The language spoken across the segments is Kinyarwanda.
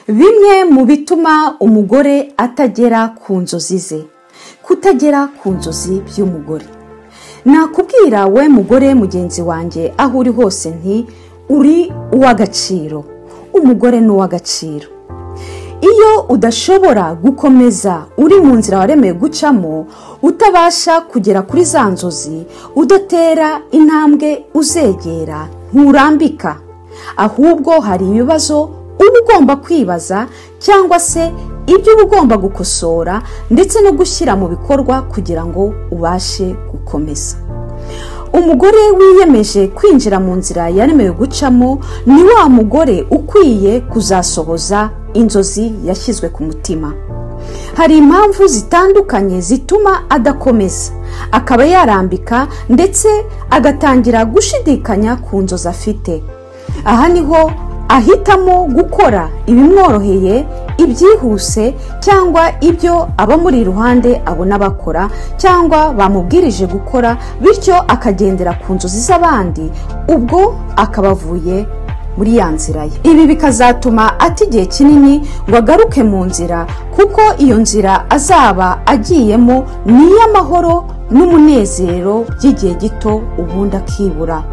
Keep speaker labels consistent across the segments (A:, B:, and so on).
A: Bimwe mu bituma umugore atagera ku nzozi ze, kutagera ku nzozi by'umugore. Nakubwira we mugore mugenzi wanjye aho uri hose nti uri uw'agaciro, umugore ni uw'agaciro. Iyo udashobora gukomeza uri mu nzira waremeye gucamo, utabasha kugera kuri za nzozi, udatera intambwe uzegera, nturambika. Ahubwo hari ibibazo uba ugomba kwibaza cyangwa se ibyo uba ugomba gukosora ndetse no gushyira mu bikorwa kugira ngo ubashe gukomeza. Umugore wiyemeje kwinjira mu nzira yaremewe gucamo ni wa mugore ukwiye kuzasohoza inzozi yashyizwe ku mutima. Hari impamvu zitandukanye zituma adakomeza, akaba yarambika ndetse agatangira gushidikanya ku nzozi afite. Aha niho ahitamo gukora ibimworoheye, ibyihuse cyangwa ibyo abamuri iruhande abona bakora cyangwa bamubwirije gukora, bityo akagendera ku nzozi z'abandi, ubwo akaba avuye muri ya nzira ye. Ibi bikazatuma ata igihe kinini ngo agaruke mu nzira, kuko iyo nzira azaba agiyemo ni iy'amahoro n'umunezero by'igihe gito, ubundi akibura.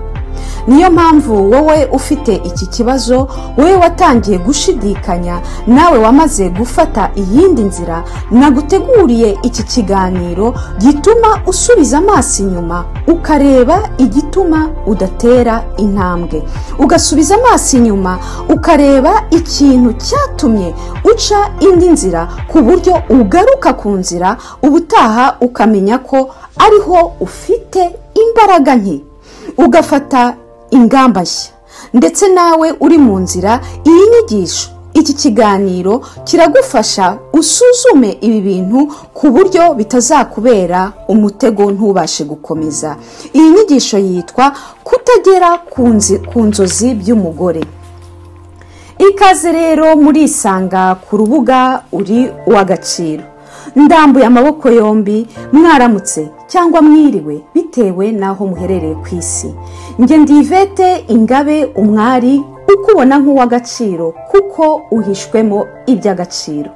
A: Niyo mpamvu wowe ufite iki kibazo, wowe watangiye gushidikanya, nawe wamaze gufata iyindi nzira, naguteguriye iki kiganiro gituma usubiza amaso inyuma ukareba igituma udatera intambwe, ugasubiza amaso inyuma ukareba ikintu cyatumye uca indi nzira, ku buryo ugaruka ku nzira ubutaha ukamenya ko ariho ufite imbaraga nke, ugafata ingamba nshya. Ndetse nawe uri mu nzira, iyi nyigisho, iki kiganiro kiragufasha usuzume ibi bintu ku buryo bitazakubera umutego ntubashe gukomeza. Iyi nyigisho yitwa kutagera ku nzozi by'umugore. Ikaze rero murisanga ku rubuga uri uw'agaciro. Ndambuye amaboko yombi, mwaramutse cyangwa mwiriwe bitewe n'aho muherereye ku isi. Njye ndi Yvette Ingabe Umwari, ukubona nk'uw'agaciro kuko uhishwemo iby'agaciro.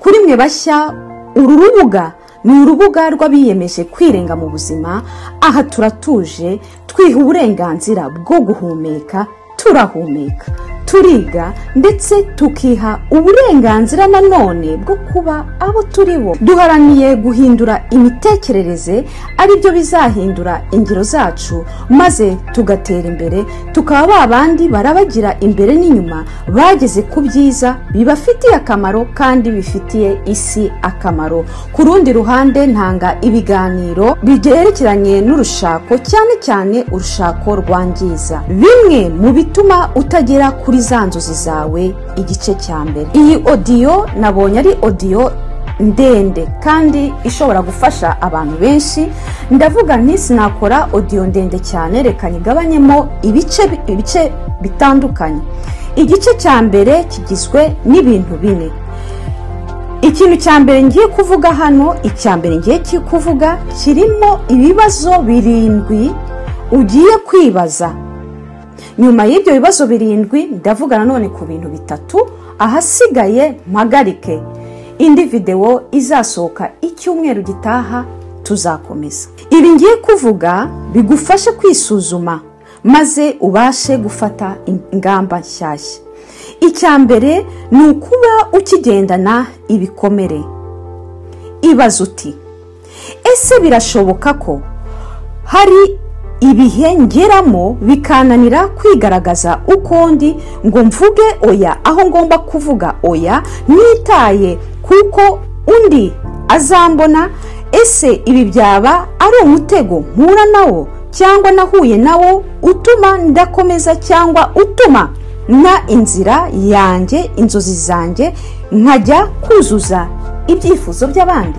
A: Kuri mwe bashya, uru rubuga ni urubuga rw'abiyemeje kwirenga mu buzima. Aha turatuje, twiha uburenganzira bwo guhumeka, turahumeka, turiga ndetse tukiha uburenganzira nanone bwo kuba abo turi bo. Duharaniye guhindura imitekerereze, aribyo bizahindura ingiro zacu, maze tugatera imbere, tukaba babandi barabagira imbere n'inyuma, bageze ku byiza bibafitiye akamaro kandi bifitiye isi akamaro. Ku rundi ruhande ntanga ibiganiro byerekeranye n'urushako, cyane cyane urushako rwangiza. Bimwe mu bituma utagera kuri za nzozi zawe, igice cya mbere. Iyi audio nabonye ari audio ndende kandi ishobora gufasha abantu benshi. Ndavuga nti sinakora audio ndende cyane, reka nyigabanyemo ibice bitandukanye. Igice cya mbere kigizwe n'ibintu bine. Ikintu cya mbere ngiye kuvuga hano, icya mbere ngiye kuvuga kirimo ibibazo 7 ugiye kwibaza. Nyuma y'ibyo bibazo 7 ndavuga nanone ku bintu 3, ahasigaye mpagarike. Indi video izasohoka icyumweru gitaha tuzakomeza. Ibi ngiye kuvuga bigufashe kwisuzuma maze ubashe gufata ingamba nshyashya. Icya mbere ni ukuba ukigendana ibikomere. Ibaze uti: ese birashoboka ko hari ibihe ngeramo bikananira kwigaragaza uko ndi, ngo mvuge oya aho ngomba kuvuga oya, nitaye kuko undi azambona? Ese ibi byaba ari umutego mpura nawo cyangwa nahuye nawo utuma ndakomeza, cyangwa utuma na inzira yanjye, inzozi zanjye, nkajya kuzuza ibyifuzo by'abandi?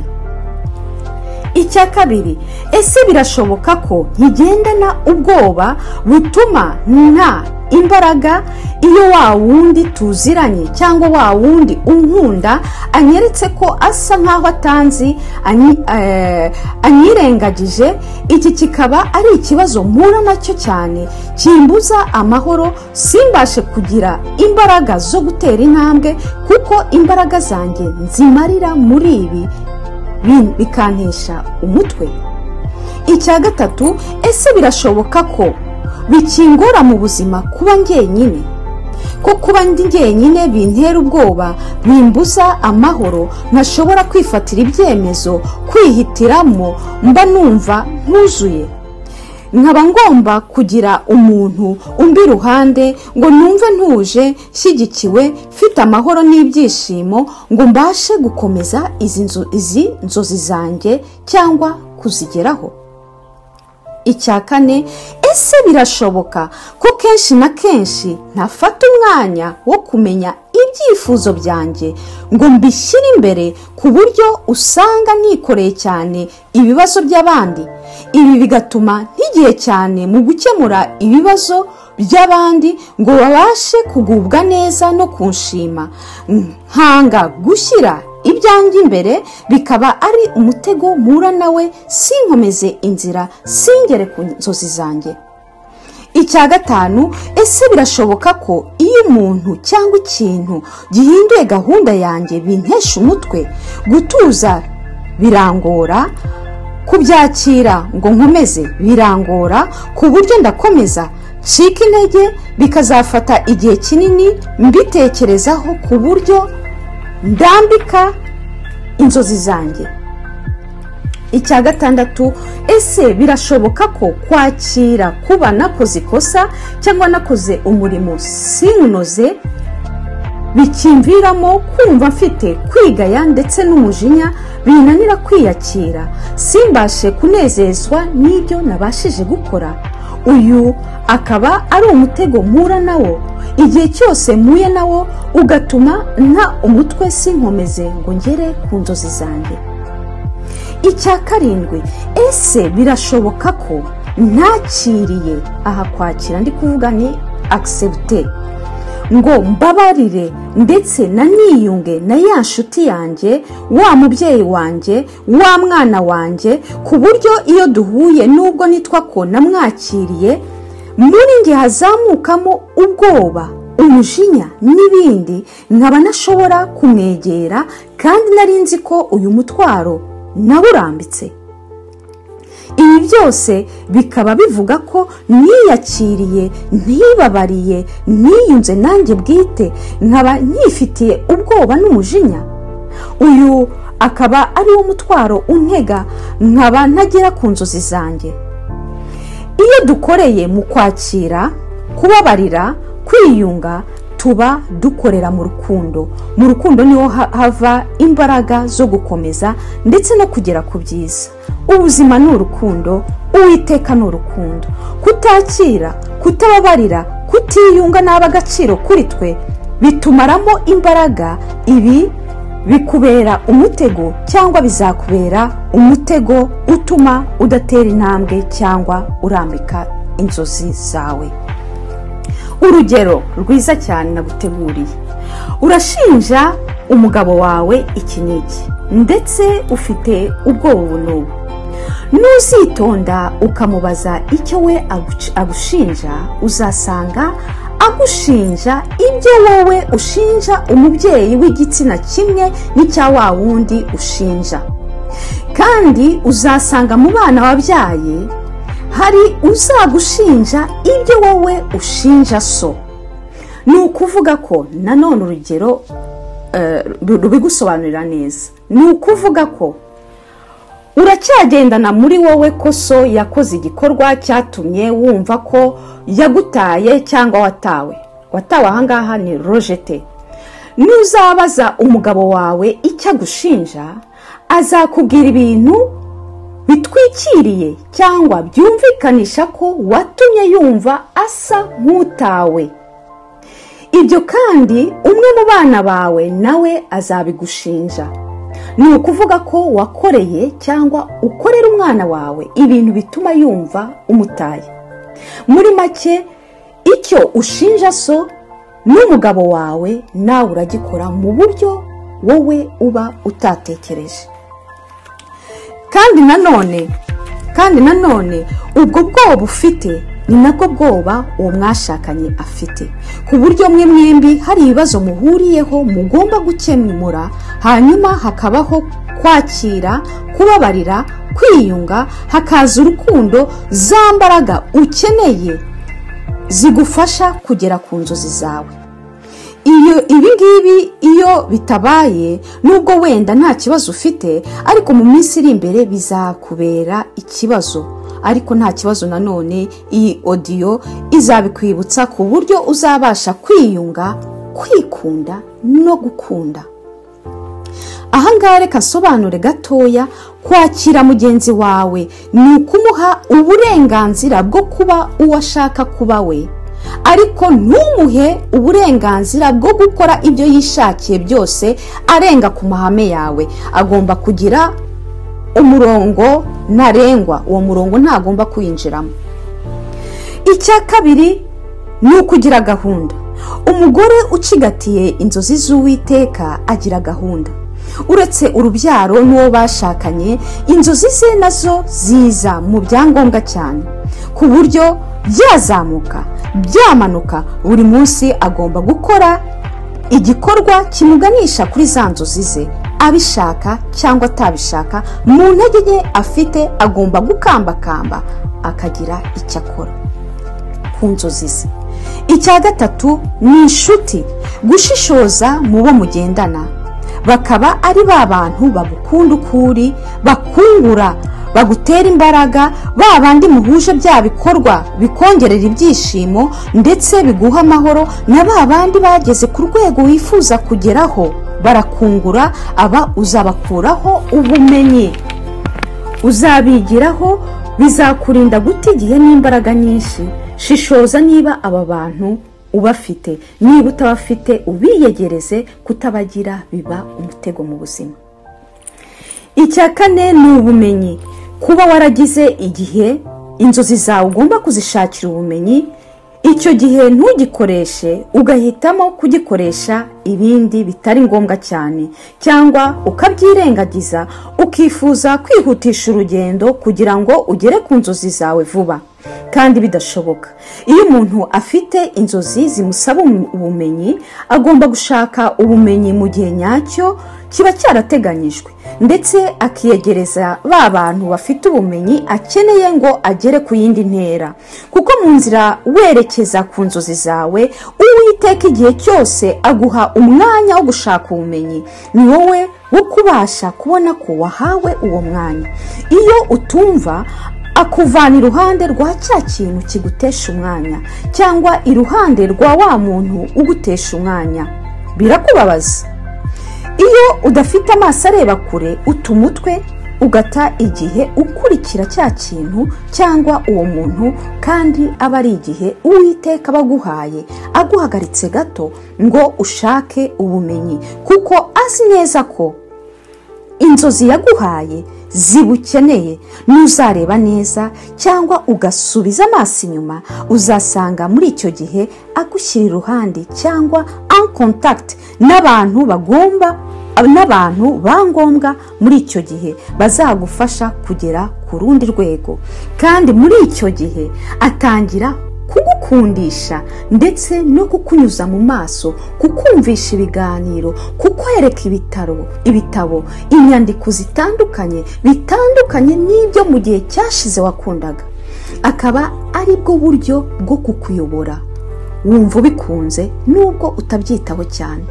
A: Icya kabiri, ese birashoboka ko nkigendana ubwoba butuma nta imbaraga iyo wa wundi tuziranye cyangwa wa wundi unkunda anyeretse ko asa nkaho atanzi, anyirengagije. Iki kikaba ari ikibazo mpura nacyo cyane, kimbuza amahoro, simbashe kugira imbaraga zo gutera intambwe, kuko imbaraga zanjye nzimarira muri ibi bikantesha umutwe. Icya gatatu, ese birashoboka ko bikingora mu buzima kuba njyenyine? Ko kuba ndi njyenyine bintera ubwoba, bimbuza amahoro, ntashobora kwifatira ibyemezo, kwihitiramo, mba numva ntuzuye, nkaba ngomba kugira umuntu umbi iruhande ngo numve ntuje, nshyigikiwe, mfite amahoro n'ibyishimo, ngo mbashe gukomeza izi nzozi zanjye cyangwa kuzigeraho. Icya kane, ese birashoboka ko kenshi na kenshi ntafata umwanya wo kumenya ibyifuzo byanjye ngo mbishyire imbere, ku buryo usanga nikoreye cyane ibibazo by'abandi? Ibi bigatuma ntigiye cyane mu gukemura ibibazo by'abandi ngo babashe kugubwa neza no kunshima, nkanga gushyira ibyanjye imbere, bikaba ari umutego mpura nawe, sinkomeze inzira, singere ku nzozi zanjye. Icya gatanu, ese birashoboka ko iyo umuntu cyangwa ikintu gihinduye gahunda yanjye bintesha umutwe, gutuza birangora, kubyakira ngo nkomeze birangora, ku buryo ndakomeza ncika intege, bikazafata igihe kinini mbitekerezaho, ku buryo ndambika inzozi zanjye. Icya gatandatu, ese birashoboka ko kwakira kuba nakoze ikosa cyangwa nakoze umurimo sinunoze bikimviramo kumva mfite kwigaya ndetse n'umujinya, binanira kwiyakira, simbashe kunezezwa n'ibyo nabashije gukora? Uyu akaba ari umutego mpura nawo igihe cyose mpuye nawo, ugatuma nta umutwe sinkomeze ngo ngere ku nzozi zanjye. Icya karindwi, ese birashoboka ko ntakiriye, aha kwakira ndi kuvuga ni accepte, ngo mbabarire ndetse naniyunge na ya nshuti yanjye, wa mubyeyi wanjye, wa mwana wanjye, ku buryo iyo duhuye nubwo nitwa ko namwakiriye, muri njye hazamukamo ubwoba, umujinya n'ibindi, nkaba nashobora kumwegera kandi nari nzi ko uyu mutwaro nawurambitse. Ibi byose bikaba bivuga ko niyakiriye, ntibabariye, niyunze nanjye bwite, nkaba nyifitiye ubwoba n'umujinya. Uyu akaba ari wo mutwaro untega, nkaba ntagera ku nzozi zanjye. Iyo dukoreye mu kwakira, kubabarira, kwiyunga, tuba dukorera mu rukundo. Mu rukundo niho hava imbaraga zo gukomeza ndetse no kugera ku byiza. Ubuzima ni urukundo, Uwiteka ni urukundo. Kutakira, kutababarira, kutiyunga n'ab'agaciro kuri twe bitumaramo imbaraga. Ibi bikubera umutego cyangwa bizakubera umutego utuma udatera intambwe cyangwa urambika inzozi zawe. Urugero rwiza cyane naguteguriye. Urashinja umugabo wawe iki n'iki, ndetse ufite ubwoba ubu n'ubu. Nuzitonda ukamubaza icyo we agushinja, uzasanga agushinja ibyo wowe ushinja umubyeyi w'igitsina kimwe n'icya wa wundi ushinja. Kandi uzasanga mu bana wabyaye hari uzagushinja ibyo wowe ushinja so. Ni ukuvuga ko nanone urugero rubigusobanurira neza. Ni ukuvuga ko uracyagendana muri wowe ko so yakoze igikorwa cyatumye wumva ko yagutaye cyangwa watawe. Watawe ahangaha ni rojete. Nuzabaza umugabo wawe icyo agushinja, azakubwira ibintu bitwikiriye cyangwa byumvikanisha ko watumye yumva asa nk'utawe. Ibyo kandi umwe mu bana bawe nawe azabigushinja. Ni ukuvuga ko wakoreye cyangwa ukorera umwana wawe ibintu bituma yumva umutaye. Muri make, Icyo ushinja so n'umugabo wawe nawe uragikora mu buryo wowe uba utatekereje. Kandi nanone ubwo bwoba ufite ni nabwo bwoba uwo mwashakanye afite, ku buryo mwe mwembi hari ibibazo muhuriyeho mugomba gukemura, hanyuma hakabaho kwakira, kubabarira, kwiyunga, hakaza urukundo, za mbaraga ukeneye zigufasha kugera ku nzozi zawe. Iyo ibi ngibi iyo bitabaye, nubwo wenda nta kibazo ufite, ariko mu minsi iri imbere bizakubera ikibazo. Ariko nta kibazo nanone, iyi audio izabikwibutsa ku buryo uzabasha kwiyunga, kwikunda no gukunda. Ahangaha reka nsobanure gatoya. Kwakira mugenzi wawe ni ukumuha uburenganzira bwo kuba uwo ashaka kuba we, ariko ntumuhe uburenganzira bwo gukora ibyo yishakiye byose arenga ku mahame yawe. Agomba kugira umurongo ntarengwa, uwo murongo ntagomba kwinjiramo. Icya kabiri ni ukugira gahunda. Umugore ucigatiye inzozi z'Uwiteka agira gahunda. Uretse urubyaro n'uwo bashakanye, inzozi ze nazo ziza mu byangombwa cyane, ku buryo byazamuka byamanuka, buri munsi agomba gukora igikorwa kimuganisha kuri za nzozi ze, abishaka cyangwa atabishaka. Mu ntege nke afite agomba gukambakamba akagira icyo akora ku nzozi ze. Icya gatatu ni inshuti. Gushishoza mu bo mugendana, bakaba ari ba bantu bagukunda ukuri, bakungura, bagutera imbaraga, ba bandi muhuje bya bikorwa bikongerera ibyishimo ndetse biguha amahoro, na ba bandi bageze ku rwego wifuza kugeraho barakungura. Aba uzabakuraho ubumenyi, uzabigiraho, bizakurinda guta igihe n'imbaraga nyinshi. Shishoza niba aba bantu ubafite, niba utabafite ubiyegereze, kutabagira biba umutego mu buzima. Icya kane ni ubumenyi. Kuba waragize igihe inzozi zawe ugomba kuzishakira ubumenyi, icyo gihe ntugikoreshe, ugahitamo kugikoresha ibindi bitari ngombwa cyane, cyangwa ukabyirengagiza, ukifuza kwihutisha urugendo kugira ngo ugere ku nzozi zawe vuba, kandi bidashoboka. Iyo umuntu afite inzozi zimusaba ubumenyi, agomba gushaka ubumenyi mu gihe nyacyo kiba cyarateganyijwe, ndetse akiyegereza ba bantu bafite ubumenyi akeneye ngo agere ku yindi ntera. Kuko mu nzira werekeza ku nzozi zawe, Uwiteka igihe cyose aguha umwanya wo gushaka ubumenyi. Ni wowe wo kubasha kubona ko wahawe uwo mwanya. Iyo utumva, akuvana iruhande rwa cya kintu kigutesha umwanya, cyangwa iruhande rwa wa muntu ugutesha umwanya. Birakubabaza. Iyo udafite amaso areba kure, uta umutwe, ugata igihe ukurikira cya kintu cyangwa uwo muntu, kandi aba ari igihe Uwiteka abaguhaye, aguhagaritse gato ngo ushake ubumenyi, kuko azi neza ko inzozi yaguhaye zibukeneye. Nuzareba neza cyangwa ugasubiza amaso inyuma, uzasanga muri icyo gihe agushyira iruhande cyangwa en contact n'abantu bagomba, n'abantu bangombwa muri icyo gihe bazagufasha kugera ku rundi rwego. Kandi muri icyo gihe atangira kugukundisha ndetse no kukunyuza mu maso, kukumvisha ibiganiro, kukwereka ibitabo, inyandiko zitandukanye bitandukanye n'ibyo mu gihe cyashize wakundaga. Akaba ari bwo buryo bwo kukuyobora, wumva ubikunze nubwo utabyitaho cyane.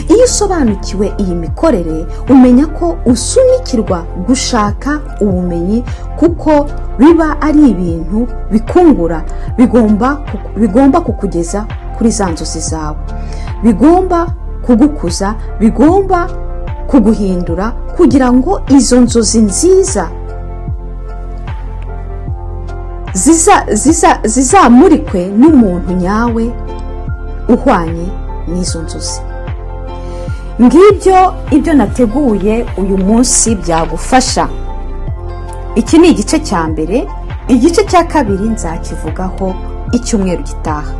A: Iyo usobanukiwe iyi mikorere, umenya ko usunikirwa gushaka ubumenyi, kuko biba ari ibintu bikungura, bigomba kukugeza kuri za nzozi zawe, bigomba kugukuza, bigomba kuguhindura, kugira ngo izo nzozi nziza zizamurikwe n'umuntu nyawe uhwanye n'izo nzozi. Ngibyo ibyo nateguye uyu munsi byagufasha. Iki ni igice cya mbere. Igice cya kabiri nzakivugaho icyumweru gitaha.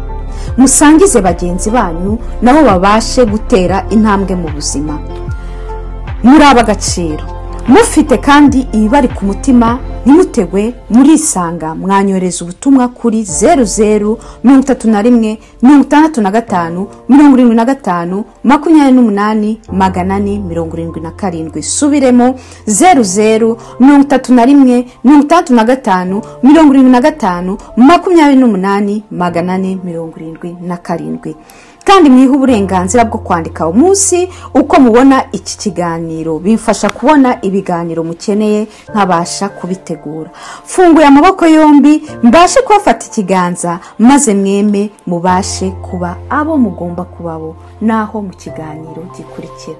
A: Musangize bagenzi banyu nabo babashe gutera intambwe mu buzima. Muri ab'agaciro, mufite kandi ibibari ku mutima, ntimutegwe, murisanga. Mwanyohereza ubutumwa kuri 00 31 65 75 28 477. Subiremo 00 31 65 75 28 477. Kandi mwihe uburenganzira bwo kwandika umunsi uko mubona iki kiganiro, bimfasha kubona ibiganiro mukeneye nkabasha kubitegura. Funguye amaboko yombi mbashe kubafata ikiganza, maze mweme mubashe kuba abo mugomba kubabo naho mu kiganiro gikurikira.